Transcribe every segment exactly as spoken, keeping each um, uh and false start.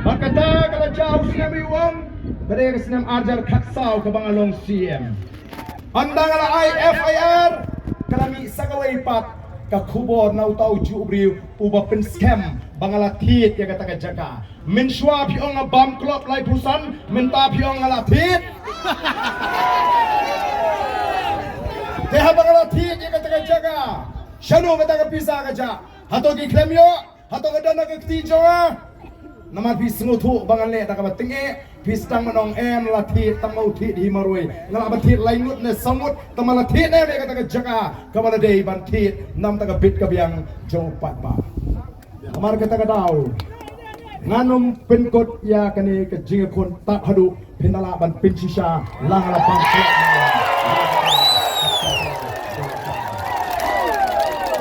Bad kata ka la jia u snem, i ong, ba dei ka snem arjar khatsaw kaba nga long C M. Ynda nga la ai F I R, ka la mih sa kawei pat ka khubor na uta u juh briew uba pynskhem ba nga la thied ïa kata ka jaka. Mynshuwa phi ong nga bam klop laiphew san, mynta phi ong nga la thied. Te haba nga la thied ïa kata ka jaka, shano kata ka pisa ka jah? Hato ki khlem ïoh? Hato ka don ha ka kti jong nga? Namar phi sngewthuh ba ngan leh da kaba tyngeh, phi sdang ban ong, em, la thied, tang ma u thied hi marwei. Nga lah ban thied lai ngut ne saw ngut, tang ma la thied ne em ïa kata ka jaka kaba la dei ban thied na bynta ka bit ka biang jong u paidbah. Namar kata ka daw, ngan ym pynkut ïa kane ka jingïakhun tad haduh phin da lah ban pynshisha la nga la bam klop.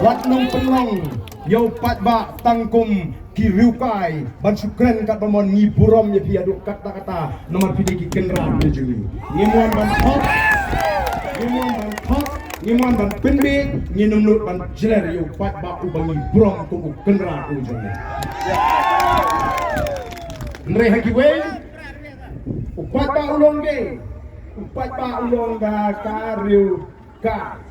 Wat nang pynlong ïa u paidbah tang kum ki riewkai ban shu kren katba mon. Ngi burom ïa phi haduh katta katta namar phi dei ki kynrad ki jong ngi. Ngim wan ban thok, ngim wan ban thok, ngim wan ban pynbeit, ngin ym nud ban jler ïa u paidbah uba ngi burom kum u kynrad u jong ngi. Hynrei ha kiwei, u paidbah u long kaei? U paidbah u long ka, ka riewkai.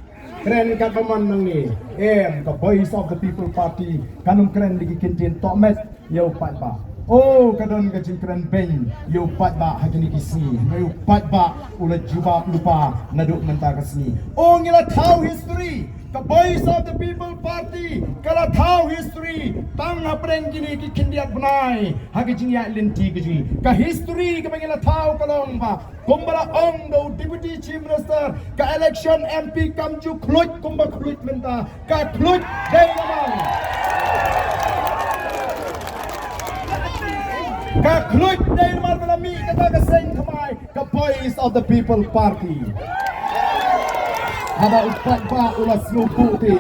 Kren katba mon nangne, em, ka Voice of the People Party kan ym kren da ki kyntien tohmet ïa u paidbah. O, ka don ka jingkren beiñ ïa u paidbah ha kine ki sngi. Hynrei u paidbah u la jubab lypa naduh mynta ka sngi. O, ngi la thaw history. Ka Voice of the People Party ka la thaw history tang hapdeng kine ki khyndiat bnai ha ka jingïaid lynti ka jong ngi. Ka history kaba ngi la thaw ka long ba, kumba la ong da u Deputy Chief Minister, ka election M P kam ju khluit kumba khluit mynta. Ka khluit dei namar, ka khluit dei namar ba la mih kata ka seng thymmai, ka Voice of the People Party. Haba u paidbah u la sngewthuh te,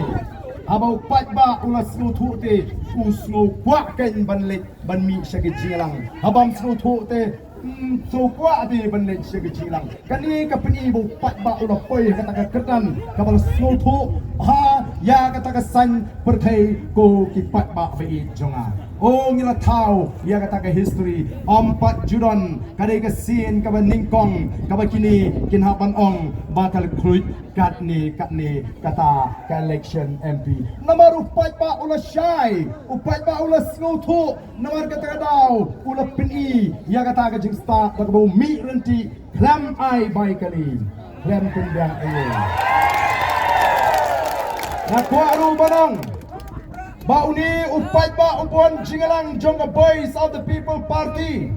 haba u paidbah u la sngewthuh te, u sngew kwah kein ban leit ban mih sha ka jingïalang. Haba ym sngewthuh te, ym sngew kwah te ban leit sha ka jingïalang. Kane ka pyni ba u paidbah u la poi ha kata ka kyrdan kaba la sngewthuh ha ïa kata ka saiñ pyrthei, ko ki paidbah ba ïeit jong nga. O, ngi la thaw ïa kata ka history. Ym pat ju don, ka dei ka sien kaba nyngkong kaba kine kin hap ban ong ba ka la khluit katne katne kata ka election M P. Namar u paidbah u la shai, u paidbah u la sngewthuh. Namar kata ka daw u la pyni ïa kata ka jingstad da kaba u mih ryntih, khlem ai bai kali, khlem pynbiang ei ei. Nga kwah ruh ban ong ba une u paidbah uba wan jingïalang jong ka Voice of the People Party,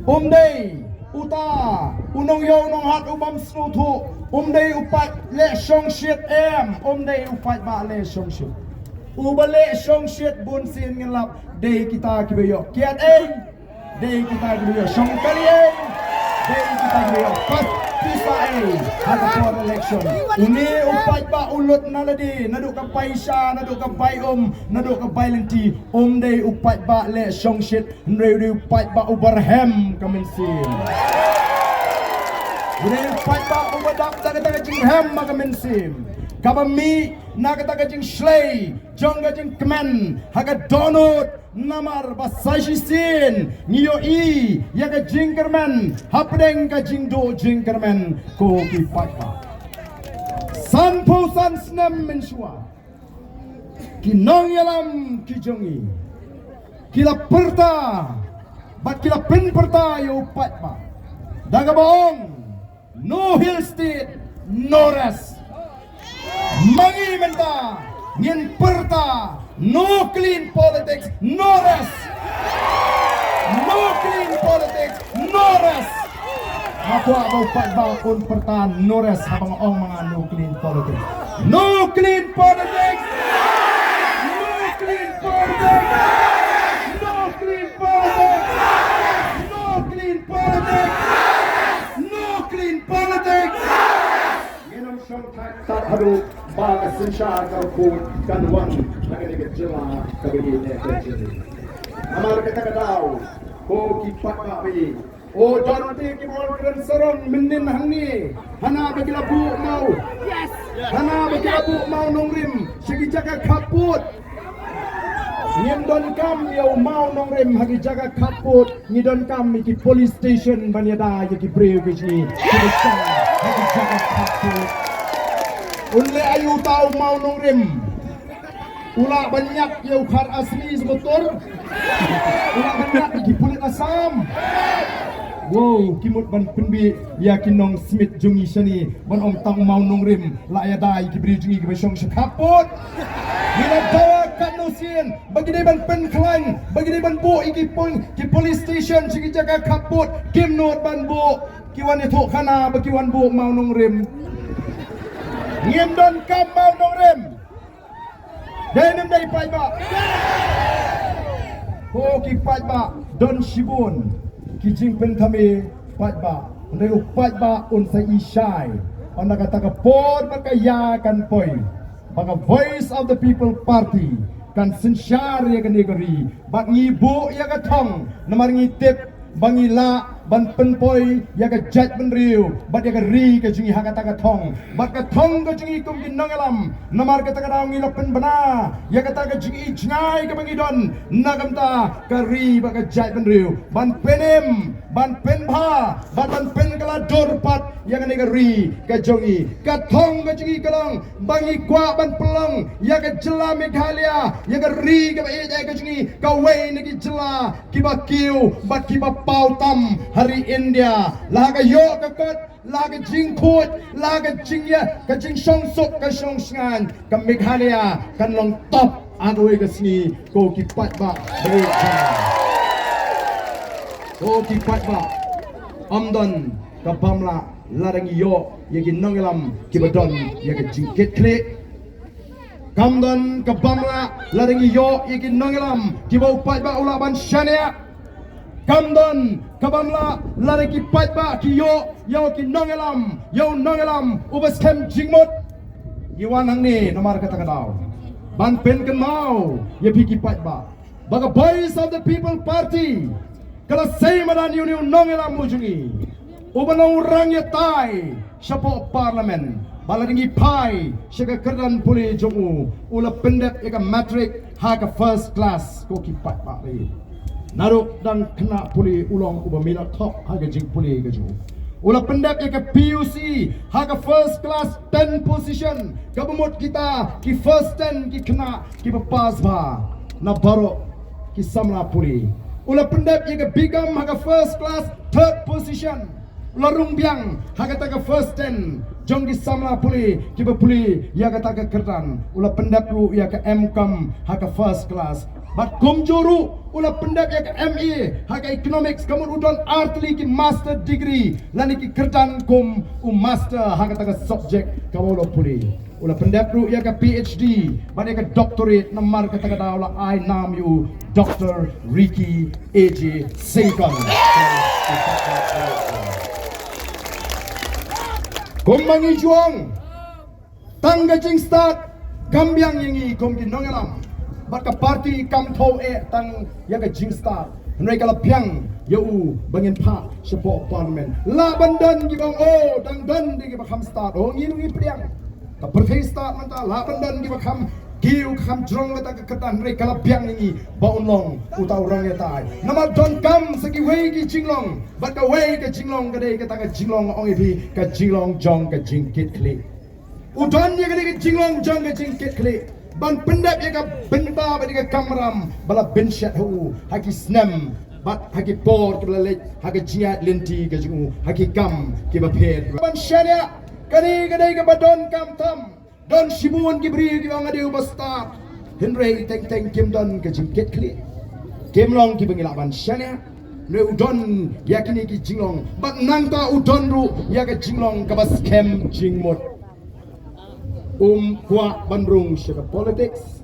um dei uta u nongïaw nonghat u bym sngewthuh, um dei u paid leh shongshit, em, um dei u paidbah leh shongshit. Uba leh shongshit bun sien ngin lap dei kita kiba ïoh kiad ei, dei kita kiba ïoh shong kali ei, dei kita kiba ïoh pas pisa ei ha ka por election. Une u paidbah u lut na lade, naduh ka bai sha, naduh ka bai um, naduh ka bai lynti, um dei u paidbah leh shongshit. Hynrei u dei u paidbah uba rhem ka mynsiem. U dei u paidbah uba dap da kata ka jingrhem ha ka mynsiem, kaba mih na kata ka jingshlei jong ka jingkmen ha ka dohnud. Namar ba sa shisien ngi ïohi ïa ka jingkyrmen hapdeng ka jingduh jingkyrmen, ko ki paidbah. Sanphew san snem mynshuwa, ki nongïalam ki jong ngi ki la pyrta bad ki la pynpyrta ïa u paidbah da kaba ong, no Hill State, no rest. Ma ngi mynta ngin pyrta, no clean politics, no rest. No clean politics, no rest. Nga kwah ba u paidbah un pyrta no rest haba nga ong ma nga no clean politics. No clean politics. No clean politics. No clean politics. No clean politics. No clean politics. Ngin ym shong thait tad haduh ba ka synshar ka rukom kan wan na kane ka jylla kaba ïeit ka jylla. Namar kata ka daw, ko ki paidbah ba ïeit, o, don te kiba wan kren sarong mynnin hangne, hana ba ki la buh maw, hana ba ki la buh maw nongrim sha ki jaka khappud. Ngim donkam ïa u mawnongrim ha ki jaka khappud, ngi donkam ïa ki police station ban ïada ïa ki briew ki jong ngi kiba shong ha ki jaka khappud. Un leh aïu uta u mawnongrim? U lah ban ñiad ïa u Khar Asmi sha motor? U lah ban ñiad ïa ki pulit Assam? Wow, ki mut ban pynbeit ïa ki nongsmit jong ngi shane ban ong tang u mawnongrim la ïada ïa ki briew jong ngi kiba shong sha khappud. Ngi la dawa katno sien ba ki dei ban pynkhlaiñ, ba ki dei ban buh ïa ki pol-, ki police station sha ki jaka khappud, kim nud ban buh. Ki wan ïathuh khana ba ki wan buh mawnongrim. Ngim donkam mawnongrim. Dei ne ym dei paidbah? Ko ki paidbah, don shibun ki jingpynthame paidbah. Hynrei u paidbah un sa i shai. Ynda kata ka por bad ka ïa kan poi, ba ka Voice of the People Party kan synshar ïa kane ka ri bad ngi buh ïa ka thong, namar ngi tip ba ngi lah ban pynpoi ïa ka jaitbynriew bad ïa ka ri ka jong ngi ha kata ka thong. Bad ka thong ka jong ngi kum ki nongïalam, namar kata ka daw ngi la pynbna ïa kata ka jingïohi jngai kaba ngi don na ka bynta ka ri bad ka jaitbynriew, ban pynim, ban pynbha bad ban pynkylla dur pat ïa kane ka ri ka jong ngi. Ka thong ka jong ngi ka long ba ngi kwah ban pynlong ïa ka jylla Meghalaya ïa ka ri kaba ïeit ka jong ngi, kawei na ki jylla kiba kiew bad kiba paw tam ha ri India. La ka ïoh ka kot, la ka jingkhuid, la ka jingïa, ka jingshongsuk, ka shongshngaiñ, ka Meghalaya kan long top ha kawei ka sngi. Ko ki paidbah, ko ki paidbah, ym don ka bamla lada ngi ïoh ïa ki nongïalam kiba don ïa ka jingkitkhlieh. Kam don ka bamla lada ngi ïoh ïa ki nongïalam kiba u paidbah u lah ban shaniah. Kam don ka bamla lada ki paidbah ki ïoh ïa ki nongïalam, ïa u nongïalam uba skhem jingmut. Ngi wan hangne namar kata ka daw ban pynkynmaw ïa phi ki paidbah ba ka Voice of the People Party ka la sei madan ïa une u nongïalam u jong ngi uba long u rangïatai shapoh Parliament, ba lada ngi phai sha ka kyrdan pule jong u, u la pyndep ïa ka matric ha ka first class. Ko ki paidbah, naduh dang khynnah pule u long uba mih la thok ha ka jingpule ka jong u. U la pyndep ïa ka P U C ha ka first class, ten position, kaba mut kita ki first ten ki khynnah kiba pass bha na baroh ki samla pule. U la pyndep ïa ka B Com ha ka first class, third position. U la rung biang ha kata ka first ten jong ki samla pule kiba pule ïa kata ka kyrdan. U la pyndep ruh ïa ka M Com ha ka first class. Bad kumjuh ruh u la pyndep ïa ka M A ha ka economics, ka mut u don artylli ki master degree lane ki kyrdan kum u master ha kata ka subject kaba u la pule. U la pyndep ruh ïa ka P H D bad ïa ka doctorate, namar kata ka daw la ai nam ïa u Doctor Ricky A J Syngkon. Kumba ngi ju ong, tang ka jingstad kam biang ïa ngi kum ki nongïalam, bad ka party kam thaw eh tang ïa ka jingstad. Hynrei ka la biang ïa u ba ngin phah shapoh Parliament. Lah ban don kiba ong, oh, dang don de kiba kham stad. Oh, ngi ruh ngi pdiang. Ka pyrthei stad mynta, lah ban don kiba kham kiew, kham jrong kata ka kyrdan, hynrei ka la biang ïa ngi ba un long uta u rangïatai. Namar donkam sa kiwei ki jinglong, bad kawei ka jinglong ka dei kata ka jinglong ong ïa phi, ka jinglong jong ka jingkitkhlieh. U don ïa kane ka jinglong jong ka jingkitkhlieh ban pyndep ïa ka bynta bad ïa ka kamram ba la bynshet ha u ha ki snem bad ha ki por kiba la leit, ha ka jingïaid lynti ka jong u ha ki kam kiba pher. Ban shaniah, kane ka dei kaba donkam tam. Don shibun ki briew kiba ong nga dei uba stad, hynrei teng teng kim don ka jingkitkhlieh. Kim long kiba ngi lah ban shaniah. Hynrei u don ïa kine ki jinglong, bad nangta u don ruh ïa ka jinglong kaba skhem jingmut. Um kwah ban rung sha ka politics,